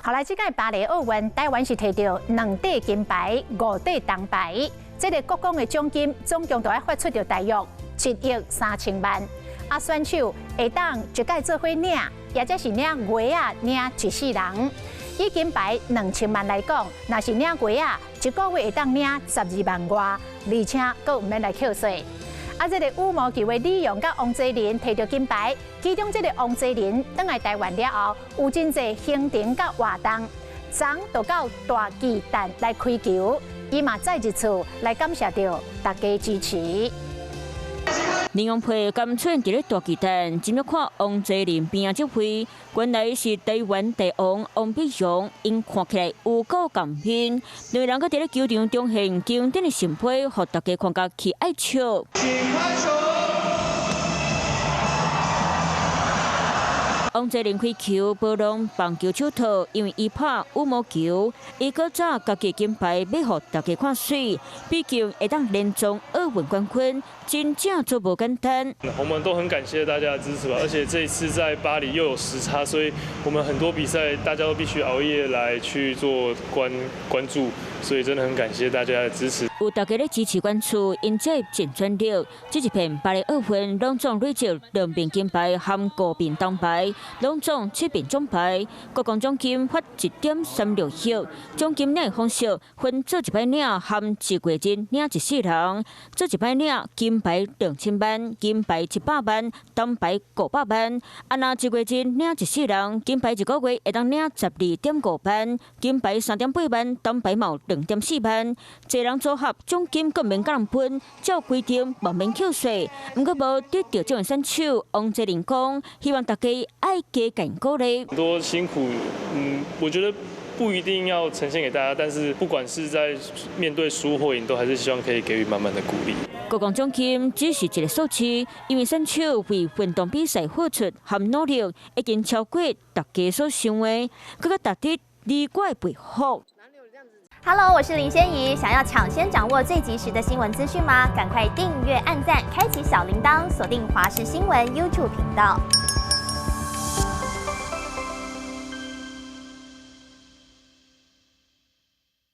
好來，這屆巴黎奧運，台灣是提著兩塊金牌、五塊銅牌，這个國光的獎金總共都愛發出著大約7億3千萬。啊，選手會當一擺做伙領，抑者是領月仔領一世人。以金牌2000萬來講，若是領月仔，一個月會當領12萬外，而且閣毋免來扣稅。啊，這个羽毛球的李洋佮王齊麟提著金牌，其中這个王齊麟轉來台灣了後，有真濟行程佮活動，昨就到大巨蛋來開球，伊嘛再一次來感謝著大家支持。李洋配甘春佇咧大巨蛋，今日看王齊麟邊仔指揮，原來是台灣帝王王必雄，𪜶看起來有夠共面，兩个人閣佇咧球場中現經典的神飛，予大家看甲起愛笑。請拍手。王齊麟開球，無攏棒球手套，因為伊拍羽毛球，伊閣早家己金牌欲予大家看媠，畢竟會當連莊奧運冠軍，真正做無簡單。我們都很感謝大家的支持吧，而且這一次在巴黎又有時差，所以我們很多比賽大家都必須熬夜來去做關注，所以真的很感謝大家的支持。有大家咧支持關注，𪜶才會盡全力。這一遍巴黎奧運攏總累積兩面金牌含五面銅牌，攏總七面獎牌，國光獎金發1.36億，獎金領的方式分做一擺領含一月日領一世人，做一擺領金牌2000萬，銀牌700萬，銅牌500萬。啊，若一月日領一世人，金牌一個月會當領12.5萬，金牌3.8萬，銅牌嘛有2.4萬。濟人組合獎金閣免佮人分，照規定嘛免扣稅。毋過無得著獎的選手王齊麟講，希望大家愛加共鼓勵。很多辛苦，我覺得不一定要呈現給大家，但是不管是在面對輸或贏，都還是希望可以給予滿滿的鼓勵。國光獎金只是一個數字，因為選手為運動比賽付出和努力，已經超過大家所想的，閣較值得你我的佩服。 Hello，我是林仙怡。想要搶先掌握最及時的新聞資訊嗎？趕快訂閱、按讚、開啟小鈴鐺，鎖定華視新聞 YouTube 頻道。